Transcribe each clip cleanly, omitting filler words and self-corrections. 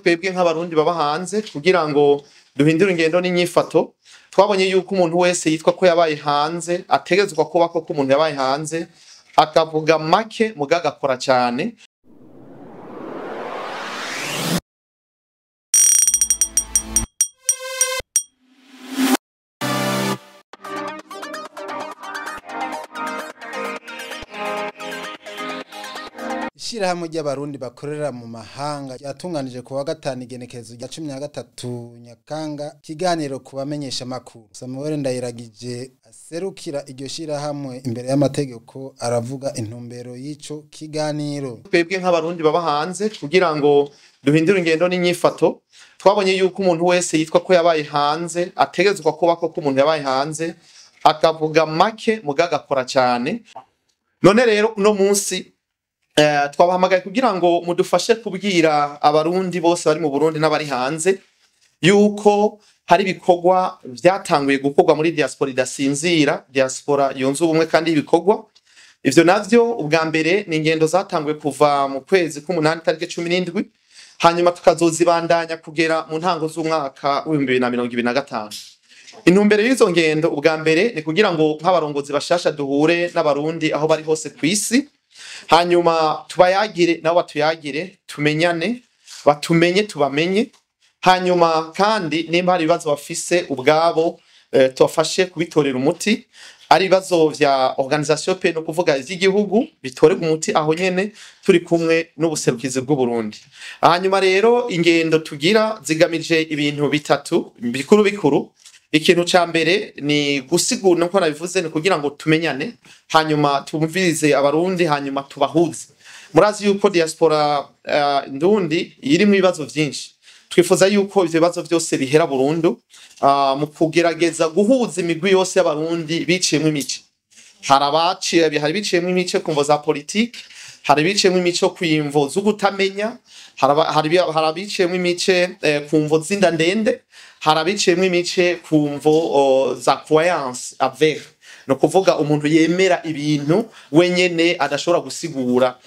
Twebwe nk'abarundi baba hanze, kugira ngo duhindure ingendo n'inyifato, twabonye yuko umuntu wese yitwa ko yabaye hanze ategerezwa kuba koko umuntu yabaye hanze, akavuga make muga agakora cyane. Ishirahamwe ry'abarundi bakorera mu mahanga ryatunganije kuwa gatanu igenekerezo rya 13 Nyakanga ikiganiro ku bamenyesha makuru. Samuel Ndayiragije aserukira iryo shirahamwe imbere y'amategeko aravuga intumbero y'ico kiganiro. Twebwe nk'abarundi baba hanze, kugira ngo duhindure ingendo n'inyifato, twabonye yuko umuntu wese yitwa ko yabaye hanze ategerezwa kuba koko umuntu yabaye hanze, akavuga make muga agakora cyane. None rero uno munsi twabahamagaye kugira ngo mudufashe kubwira abarundi bose bari mu Burundi n'abari hanze yuko hari ibikorwa vyatanguye gukorwa muri diaspora idasinzira, diaspora yunze ubumwe kandi ibikorwa ivyo navyo ubwa mbere ni ingendo zatanguye kuva mu kwezi k'umunani tariki 17, hanyuma tukazozibandanya kugera mu ntango z'umwaka w'2025. Intumbero y'izo ngendo ubwa mbere ni kugira ngo nk'abarongozi bashasha duhure n'abarundi aho bari hose kw'isi, hanyuma tubayagire nabo batuyagire, tumenyane, batumenye tubamenye, hanyuma kandi nimba hari ibibazo bafise ubwabo tubafashe kubitorera umuti, ari ibibazo vya organisation pe no kuvuga ivy'igihugu bitorerwa umuti aho nyene turi kumwe n'ubuserukizi bw'u Burundi. Hanyuma rero ingendo tugira zigamije ibintu bitatu bikuru bikuru. Ikintu ca mbere ni gusigura, nkuko nabivuze, ni kugira ngo tumenyane, hanyuma tumvirize abarundi, hanyuma tubahuze. Murazi yuko diaspora ndundi irimwo ibibazo vyinshi. Twifuza yuko ivyo bibazo vyose bihera burundu, mu kugerageza guhuza imigwi yose y'abarundi biciyemwo imice. Hari biciyemwo imice ku mvo za politike, hari biciyemwo imice ku mvo z'ukutamenya, hari abiciyemwo imice ku mvo z'inda ndende, hari abiciyemwo imice ku mvo za croyance avere, no kuvuga umuntu yemera ibintu wenyene adashobora gusigura.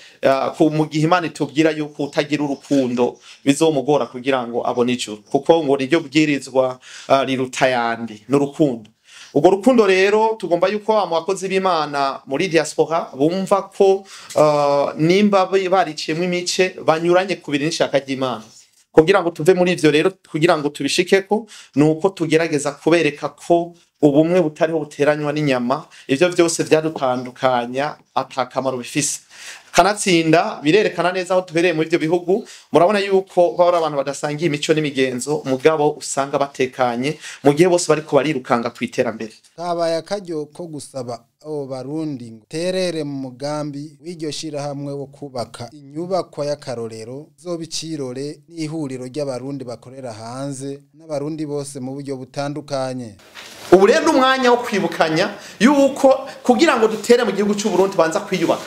Mu gihe Imana itubwira yuko utagira urukundo bizomugora kugira ngo abone ijuru, kuko ngo niryo bwirizwa riruta yandi n'urukundo. Ubwo rukundo rero tugomba yuko mu bakozi b'Imana muri diaspora bumva ko nimba bariciyemwo imice banyuranye kubiri n'ishaka ry'Imana. Kugira ngo tuve muri ivyo rero, kugira ngo tubishikeko, nuko tugerageza kubereka ko ubumwe butariho buteranywa n'inyama, ivyo vyose vyadutandukanya atakamaro bifise. Kanatsinda birerekana neza aho tubereye muri ivyo bihugu. Murabona yuko bahora abantu badasangiye imico n'imigenzo, mugabo usanga batekanye mu gihe bose bariko barirukanga ku iterambere. Kabaye akaryo ko gusaba abo barundi ngo terere mu mugambi w'iryo shirahamwe wo kubaka inyubakwa y'akarorero zoba icirore n'ihuriro ry'abarundi bakorera hanze n'abarundi bose mu buryo butandukanye. Ubu rero n'umwanya wo kwibukanya yuko kugira ngo dutere mu gihugu c'u Burundi banza kwiyubaka,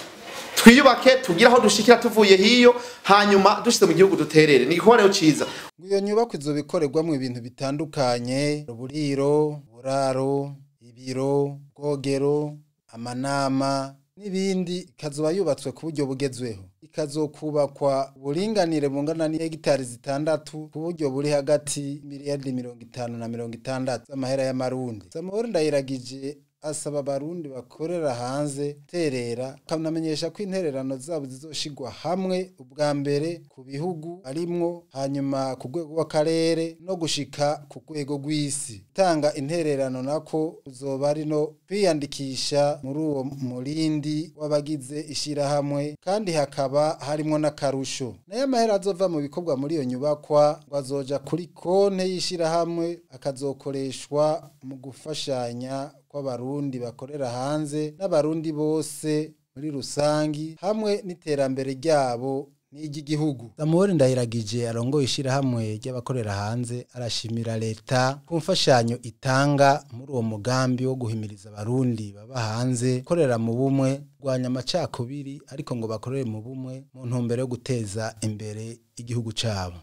twiyubake tugire aho dushikira tuvuye hiyo, hanyuma dushitse mu gihugu duterere. Ni igikorwa rero ciza. Iyo nyubako izobikorerwamwo ibintu bitandukanye: uburiro, uburaro, ibiro, ubwogero, amanama n'ibindi. Ikazoba yubatswe ku buryo bugezweho, ikazokubakwa uburinganire bungana n'hegitari 6 ku buryo buri hagati miliyardi 50 na 60 z'amahera y'amarundi. Samuel Ndayiragije asaba abarundi bakorera hanze terera, akanamenyesha ko intererano zabo zizoshigwa hamwe ubwa mbere ku bihugu arimwo, hanyuma ku rwego rw'akarere no gushika ku rwego rw'isi. Gutanga intererano nako uzoba ari no kwiyandikisha muri uwo murindi w'abagize ishirahamwe, kandi hakaba harimwo n'akarusho. Nayo amahera azova mu bikorwa muri iyo nyubakwa ngo azoja kuri konte y'ishirahamwe, akazokoreshwa mu gufashanya kw'abarundi bakorera hanze n'abarundi bose muri rusangi, hamwe n'iterambere ryabo n'iry'igihugu. Samuel Ndayiragije arongoye ishirahamwe ry'abakorera hanze arashimira leta ku mfashanyo itanga muri uwo mugambi wo guhimiriza abarundi baba hanze korera mu bumwe, kurwanya amacakubiri, ariko ngo bakorere mu bumwe mu ntumbero yo guteza imbere igihugu cabo.